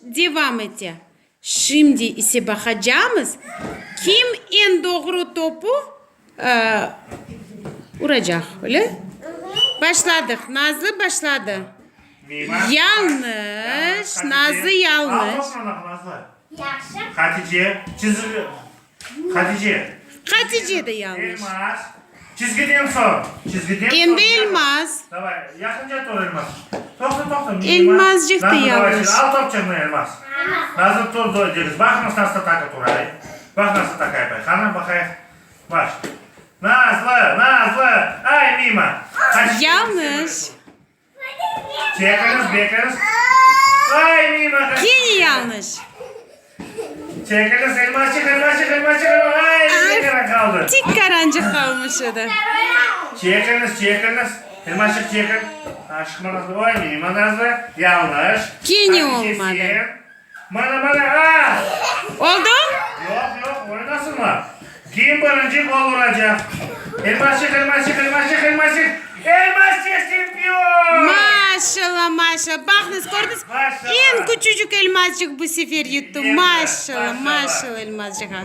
Devam ete. Şimdi ise baqacamız, kim eñ doğru topu uracaq, öyle? Başladıq. Nazlı başladı. Yañlış, Nazlı yañlış. Hatice de yañlış. Endi Elmaz. Elmazcıq da yañlış. Yañlış. Kene yañlış. Tik qarancıq qalmış edi. Kene olmadı. Oldı? Maşallah, maşallah. Baqıñız, kördiñiz, eñ küçücik elmazçıq bu sefer yuttı. Maşallah, maşallah elmazçıqqa.